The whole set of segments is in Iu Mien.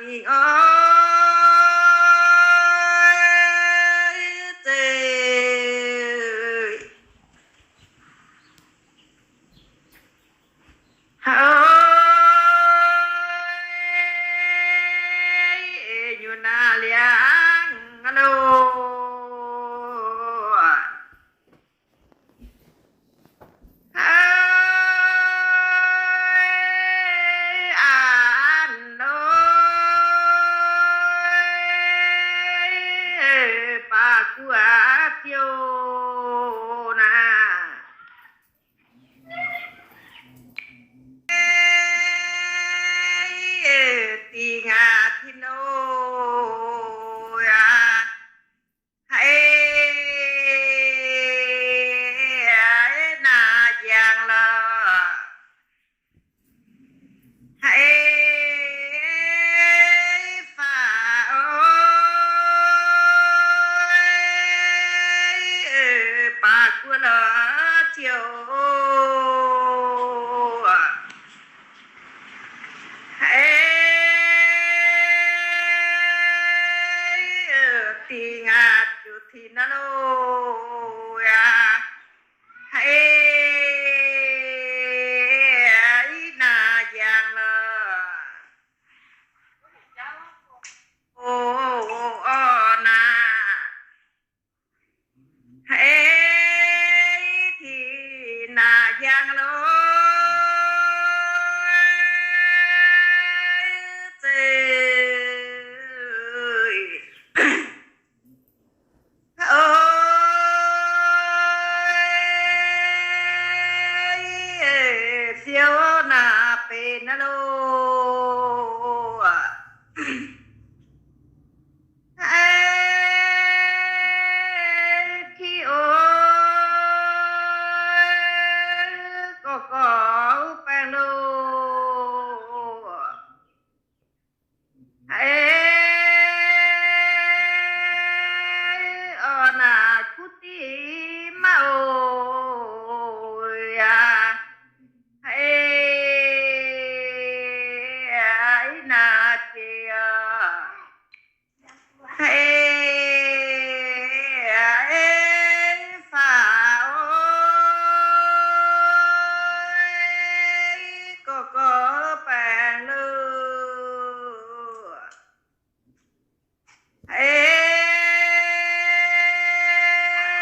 Mingh oix zeiz haiz nyungc naaiv liangx loh. Haiz an oix baac guoqv ziouc naaic. Dingh aac, tin-hungh aac, haiz naaic njang lorqc. Haiz faaux oix baac guoqv lorqc ziouc. Haiz dingh aac, ziouc tin-hungh aac, haiz naaic njang lorqc. Orv naaic, haiz tin-hungh aac, njang loh, zeiz oix fiou naaic benx naaiv loh. Haiz ki oix gorx gorx baengh loh. Haiz orv naaic kuv diqv maiv oc aac. Haiz naaic jiex aac. Haiz faaux oix gorx gorx baengh loh.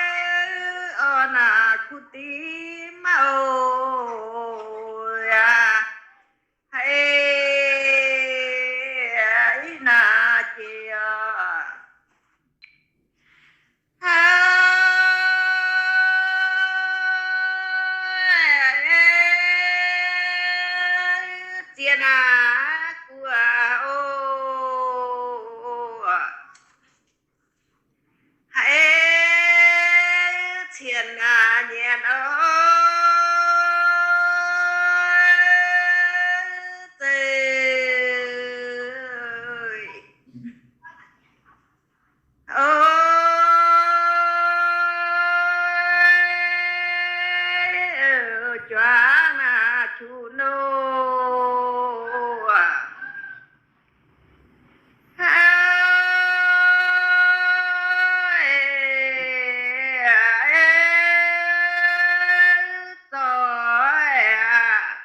Haiz orv naaic kuv diqv maiv oc aac. Haiz naaic jiex aac. Haiz ziex naaic gu'nguaaz oc. Haiz cien naaic nyanc oc, zeiz oc, juangc naaic juqc nouh. Haiz zoih aac,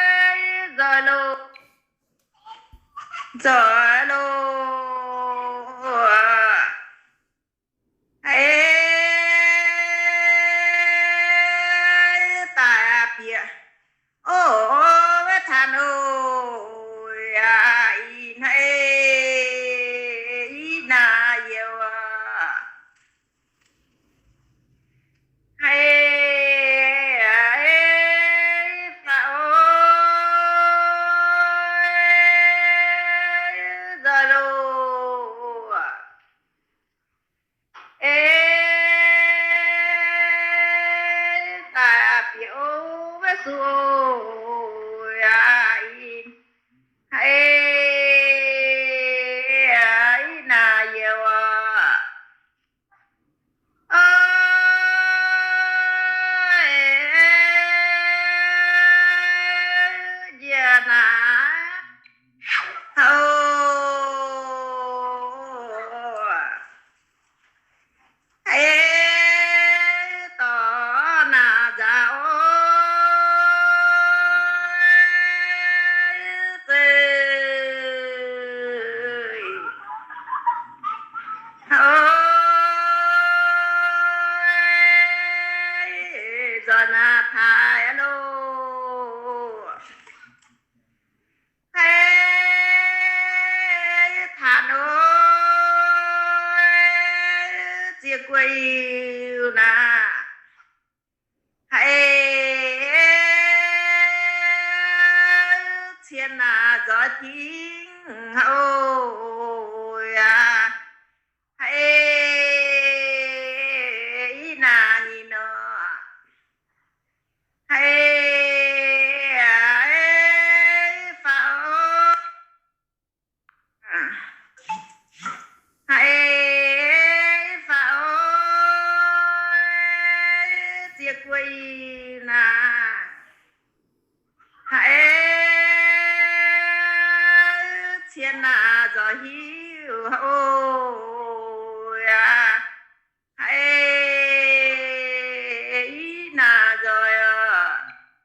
oix nzoih loh, nzoih loh. Haiz daaih bieqc oc, wuov tanh oc, ih hnoi ih naaic youh aac. Haiz faaux oix nzoih loh. Aeqv, daaih bieqc oc, wuov suqv oc, aac, ih hnoi ih naaic youh aac. Oix nzoih naaiv taaix loh. Haiz taux nor, ziex gu'nyuoz naaic, haiz cien naaic nzoih dingc houc yaac, haiz i naaic nyic nor, haiz faaux, haiz faaux, ziex gu'nyuoz naaic, haiz cien naaic nzoih hiuv houc.